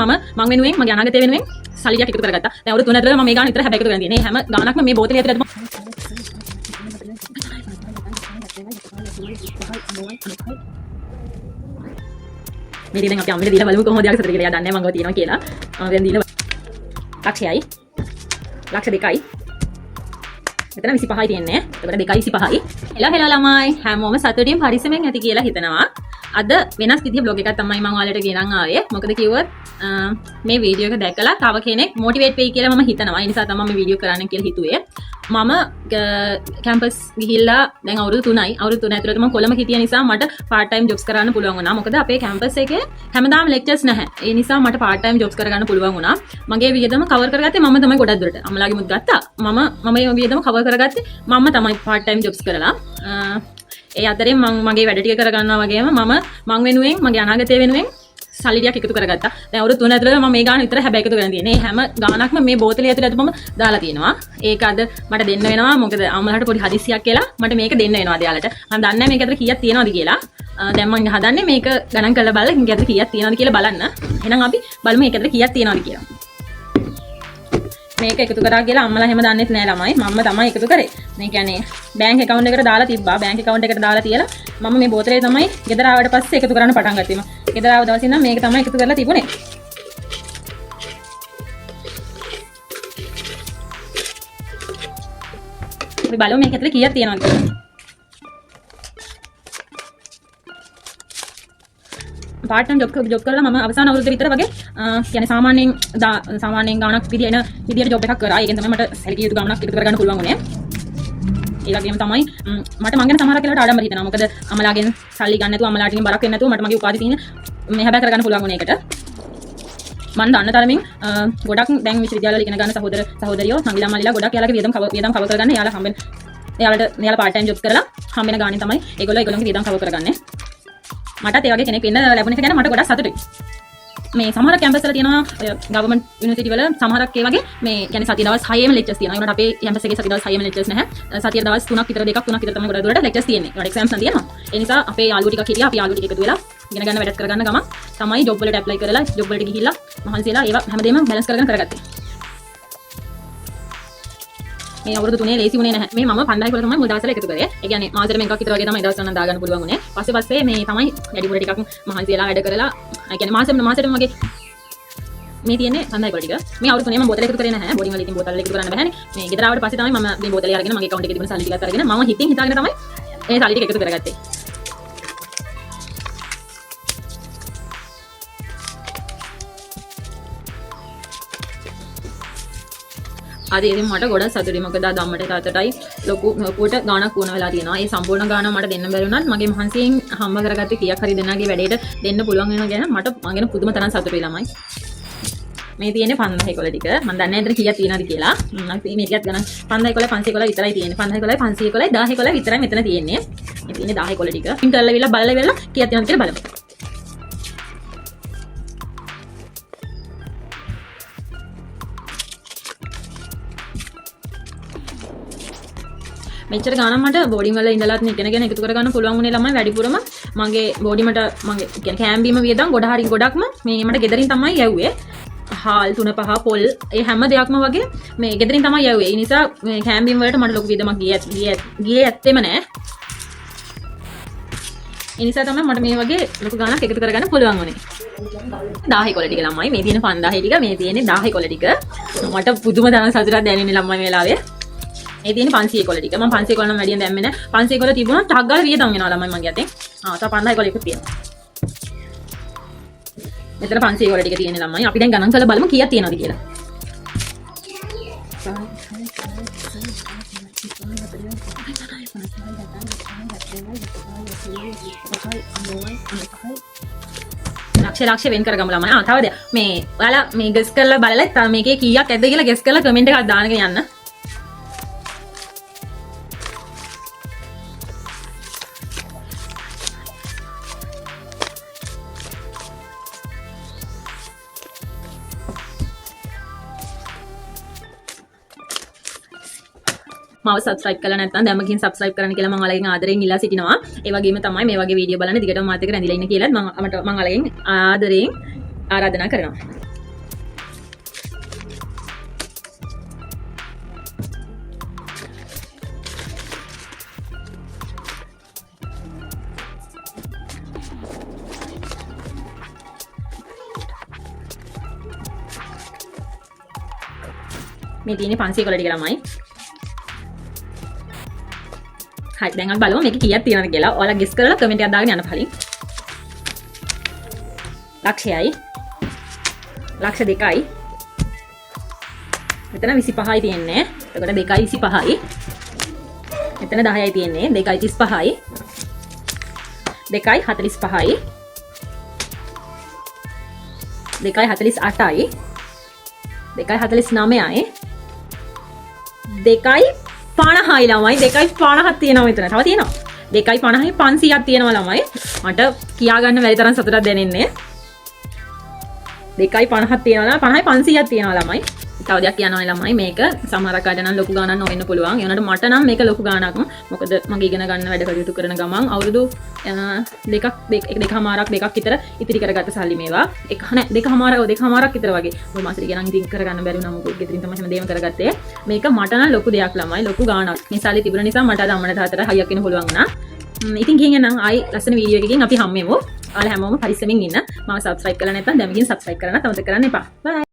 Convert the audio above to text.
මම මං වෙනුවෙන් මගේ අනාගතය වෙනුවෙන් සල්ලි ටිකක් එකතු කරගත්තා. දැන් අවුරුදු 3 ඇතුළත මම මේ ගාන විතර හැබැයි එකතු කරගෙන තියෙන්නේ. හැම ගානක්ම මේ බෝතලේ ඇතුළත මේ ටික දැන් අපි අම්මට දීලා බලමු කොහොමද යාගේ සතුට කියලා. එයා දන්නේ නැහැ මං ගාව තියෙනවා කියලා. මම දැන් දීලා ලක්ෂයයි ලක්ෂ 2යි මෙතන 25යි තියෙන්නේ. එතකොට 2යි 25යි. හෙලෝ හෙලෝ ළමයි, හැමෝම සතුටින් පරිස්සමෙන් ඇති කියලා හිතනවා. අද වෙනස් විදිහ බ්ලොග් එකක් තමයි මම ඔයාලට ගෙනන් ආවේ. මොකද කිව්වොත් මේ වීඩියෝ එක දැකලා තව කෙනෙක් මොටිවේට් වෙයි කියලා මම හිතනවා. ඒ නිසා තමයි මම මේ වීඩියෝ කරන්න කියලා හිතුවේ. මම කැම්පස් ගිහිල්ලා දැන් අවුරුදු 3යි. අවුරුදු 3 ඇතුළත මම කොළඹ හිටිය නිසා මට පාර්ට් ටයිම් ජොබ්ස් කරන්න පුළුවන් වුණා. මොකද අපේ කැම්පස් එකේ හැමදාම ලෙක්චර්ස් නැහැ. ඒ නිසා මට පාර්ට් ටයිම් ජොබ්ස් කරගන්න පුළුවන් වුණා. මගේ වියදම කවර් කරගත්තේ මම තමයි ගොඩක් දුරට. අම්මලාගේ මුත් ගත්තා. මම මම මේ වියදම කවර් කරගත්තේ මම තමයි පාර්ට් ටයිම් ජොබ්ස් කරලා. ඒ අතරෙන් මං මගේ වැඩ ටික කරගන්නවා වගේම මම මං වෙනුවෙන් මගේ අනාගතය වෙනුවෙන් සල්ලි ටිකක් එකතු කරගත්තා. දැන් අවුරුදු 3 ඇතුළත මම මේ ගාන විතර හැබැයි එකතු කරගෙන තියෙන්නේ. මේ හැම ගානක්ම මේ බෝතලේ ඇතුළත මම දාලා තියෙනවා. ඒක අද මට දෙන්න වෙනවා. මොකද අම්මලාට පොඩි හදිස්සියක් කියලා මට මේක දෙන්න වෙනවා අද යාලට. මම දන්නේ නැහැ මේක ඇතුළේ කීයක් තියෙනවද කියලා. දැන් මං හදන්නේ මේක ගණන් කරලා බලලා මේක ඇතුළේ කීයක් තියෙනවද කියලා බලන්න. එහෙනම් අපි බලමු මේක ඇතුළේ කීයක් තියෙනවද කියලා. මේක එකතු කරා කියලා අම්මලා එහෙම දන්නෙත් නෑ ළමයි. මම්ම තමයි එකතු කරේ. මේ කියන්නේ බැංක් ඇකවුන්ට් එකට දාලා තිබ්බා. බැංක් ඇකවුන්ට් එකට දාලා තියලා මම මේ බෝතලේ තමයි ගෙදර ආවට පස්සේ එකතු කරන්න පටන් ගත්තේ. මම ගෙදර ආව දවසේ ඉඳන් මේක තමයි එකතු කරලා තිබුණේ. අපි බලමු මේක ඇතුලේ කීයක් තියෙනවද කියලා. පාර්ට් ටයිම් ජොබ් කරලා මම අවසාන අවුරුද්ද විතර වගේ කියන්නේ සාමාන්‍යයෙන් ගාණක් විදියට එන විදියට ජොබ් එකක් කරා. ඒකෙන් තමයි මට සැලකිය යුතු ගාණක් එකතු කරගන්න පුළුවන් වුණේ. ඒ වගේම තමයි මට මං ගැන සමහරක් වෙලාවට ආඩම්බර හිතෙනවා. මොකද අම්මලාගෙන් සල්ලි ගන්න නැතුව, අම්මලාගෙන් බරක් වෙන්නේ නැතුව මට මගේ උපාධි තියෙන මේ හැබැයි කරගන්න පුළුවන් වුණේ ඒකට. මං දන්න තරමින් ගොඩක් දැන් විශ්වවිද්‍යාලවල ඉගෙන ගන්න සහෝදර සහෝදරියෝ සංගීලා මල්ලිලා ගොඩක් එයාලගේ වියදම් කවර් කරගන්න එයාලා හම්බෙන එයාලට එයාලා පාර්ට් ටයිම් ජොබ්ස් කරලා හම්බෙන ගාණෙන් තමයි ඒගොල්ලෝ ඒගොල්ලෝගේ වියදම් කවර් කරගන්නේ. මටත් ඒ වගේ කෙනෙක් වෙන්න ලැබුණ එක ගැන මට ගොඩක් සතුටුයි. මේ සමහර කැම්පස් වල තියෙනවා ඔය ගවර්න්මන්ට් යුනිවර්සිටි වල සමහරක් ඒ වගේ මේ කියන්නේ සතිය දවස් 6ෙම ලෙක්චර්ස් තියෙනවා. ඒ වුණාට අපේ කැම්පස් එකේ සතිය දවස් 6ෙම ලෙක්චර්ස් නැහැ. සතිය දවස් 3ක් විතර 2ක් 3ක් විතර තමයි ගොඩක් දුරට ලෙක්චර්ස් තියෙන්නේ. ඒවට එක්සෑම්ස් නම් තියෙනවා. ඒ නිසා අපේ යාළුවෝ ටිකක් හිටියා. අපි යාළුවෝ ටික එකතු වෙලා ඉගෙන ගන්න වැඩත් කරගන්න ගමන් තමයි ජොබ් වලට ඇප්ලයි කරලා ජොබ් වලට ගිහිල්ලා මහන්සි වෙලා ඒවා හැමදේම බැලන්ස් කරගෙන කරගත්තේ. මේ අවුරුදු 3 ලේසි වුණේ නැහැ. මේ මම 5000 කොළ තමයි මුල් දවස්වල එකතු කරේ. ඒ කියන්නේ මාසෙටම එකක් විතර වගේ තමයි දවස් ගණන් දාගන්න පුළුවන් වුණේ. පස්සේ පස්සේ මේ තමයි වැඩිපුර ටිකක් මහන්සි වෙලා වැඩ කරලා, ඒ කියන්නේ මාසෙටම වගේ මේ තියෙන්නේ 5000 කොළ ටික. මේ අවුරුදු 3 මම බෝතල එකතු කරේ නැහැ. බෝඩින් වල ඉතින් බෝතල් එකතු කරන්න බැහැනේ. මේ ගෙදර ආවට පස්සේ තමයි මම මේ බෝතලේ අරගෙන මගේ ඇකවුන්ට් එකේ තිබුණ සල්ලි ටිකත් අරගෙන මම හිතින් හිතාගෙන තමයි මේ සල්ලි ටික එකතු කරගත්තේ. අද ඉතින් මට ගොඩක් සතුටුයි. මොකද අද අම්මට තාත්තටයි ලොකුවට ගාණක් වුණ වෙලා තියෙනවා. ඒ සම්පූර්ණ ගාණ මට දෙන්න බැරි වුණත් මගේ මහන්සියෙන් හම්බ කරගත්ත කීයක් හරි දෙනාගේ වැඩේට දෙන්න පුළුවන් වෙනවා ගැන මට මං ගැන පුදුම තරම් සතුටුයි ළමයි. මේ තියෙන්නේ 5000 කොළ ටික. මං දන්නේ නැහැ එතන කීයක් තියෙනවද කියලා. අපි මේ ටිකත් ගණන් 5000 කොළ 500 කොළ විතරයි තියෙන්නේ. 5000 කොළයි 500 කොළයි 1000 කොළයි විතරයි මෙතන තියෙන්නේ. මේ තියෙන්නේ 1000 කොළ ටික. ඉතින් කරලා විලා බලලා ඉවරලා කීයක් තියෙනවද කියලා බලමු. මෙච්චර ගාණක් මට බෝඩින් වල ඉඳලත් ඉගෙනගෙන එකතු කරගන්න පුළුවන් වුණේ ළමයි වැඩිපුරම මගේ බෝඩි මට මගේ කියන්නේ කෑම් බීම වියදම් ගොඩ හරි ගොඩක්ම මේ මට ගෙදරින් තමයි යව්වේ. හාල් 3 5 පොල් ඒ හැම දෙයක්ම වගේ මේ ගෙදරින් තමයි යව්වේ. ඒ නිසා මේ කෑම් බීම වලට මට ලොකු වියදමක් ගියේ ඇත්තෙම නෑ. ඒ නිසා තමයි මට මේ වගේ ලොකු ගාණක් එකතු කරගන්න පුළුවන් වුණේ. 1000 කොළ ටික ළමයි මේ තියෙන 5000 ටික මේ තියෙන්නේ 1000 කොළ ටික. මට පුදුම තරම් සතුටක් දැනෙන්නේ ළමයි මේ වෙලාවේ. මේ තියෙන්නේ 500 කොළ ටික. මම 500 කොළ නම් වැඩියෙන් දැම්මේ නෑ. 500 කොළ තිබුණා ටක් ගාලා වියදම් වෙනවා ළමයි මගේ අතෙන්. තව 5000 කොළ එකක් තියෙනවා. මෙතන 500 කොළ ටික තියෙන ළමයි. අපි දැන් ගණන් කරලා බලමු කීයක් තියෙනවද කියලා. ලක්ෂ ලක්ෂ වෙන් කරගමු ළමයි. තව දෙයක්. මේ ඔයාලා මේ ගෙස් කරලා බලලා තව මේකේ කීයක් ඇද්ද කියලා ගෙස් කරලා කමෙන්ට් එකක් දාගෙන යන්න. මාව සබ්ස්ක්‍රයිබ් කරලා නැත්නම් දැන්ම ගිහින් සබ්ස්ක්‍රයිබ් කරන්න කියලා මම ඔයාලගෙන් ආදරෙන් ඉල්ලා සිටිනවා. ඒ වගේම තමයි මේ වගේ වීඩියෝ බලන්න දිගටම මාත් එක්ක රැඳිලා ඉන්න කියලාත් මම ඔයාලගෙන් ආදරෙන් ආරාධනා කරනවා. මේ තියෙන්නේ 500 කොළ ටික ළමයි. හරි, දැන් අපි බලමු මේකේ කීයක් තියෙනවද කියලා. ඔයාලා ගෙස් කරලා කමෙන්ට් එකක් දාගෙන යන්න පහලින්. ලක්ෂයයි, ලක්ෂ 2යි, මෙතන 25යි තියෙන්නේ. එතකොට 2යි 25යි. මෙතන 10යි තියෙන්නේ. 2යි 35යි, 2යි 45යි, 2යි 48යි, 2යි 49යි, 2යි 50යි ළමයි. 2යි 50ක් තියෙනවා මෙතන. තව තියෙනවා. 2යි 50යි 500ක් තියෙනවා ළමයි. මට කියා ගන්න බැරි තරම් සතුටක් දැනෙන්නේ. 2යි 50ක් තියෙනවා, 50යි 500ක් තියෙනවා ළමයි. තව දෙයක් කියන්න ඕනේ ළමයි, මේක සමහරක් අයට නම් ලොකු ගාණක් නොවෙන්න පුළුවන්. ඒ වුණාට මට නම් මේක ලොකු ගාණක්. මොකද මගේ ඉගෙන ගන්න වැඩ කටයුතු කරන ගමන් අවුරුදු දෙකක්, දෙක, එක දෙකමාරක්, දෙකක් විතර ඉතිරි කරගත්ත සල්ලි මේවා. එක නෑ, දෙකමාරක්, ඔව්, දෙකමාරක් විතර වගේ. ඔය මාසෙ ටික නම් ඉතින් කරගන්න බැරි වුණා. මොකද ගෙදරින් තමයි හැමදේම කරගත්තේ. මේක මට නම් ලොකු දෙයක් ළමයි, ලොකු ගාණක්. මේ සල්ලි තිබුණ නිසා මට අද අම්මලා තාත්තලා හයියක් වෙන්න පුළුවන් වුණා. ඉතින් ගිහින් එන්නම්. ආයි ලස්සන වීඩියෝ එකකින් අපි හම්බෙමු. ඔයාලා හැමෝම පරිස්සමින් ඉන්න. මාව සබ්ස්ක්‍රයිබ් කරලා නැත්නම් දැන් ගිහින් සබ්ස්ක්‍රයිබ් කරන්න අමතක කරන්න එපා. බයි.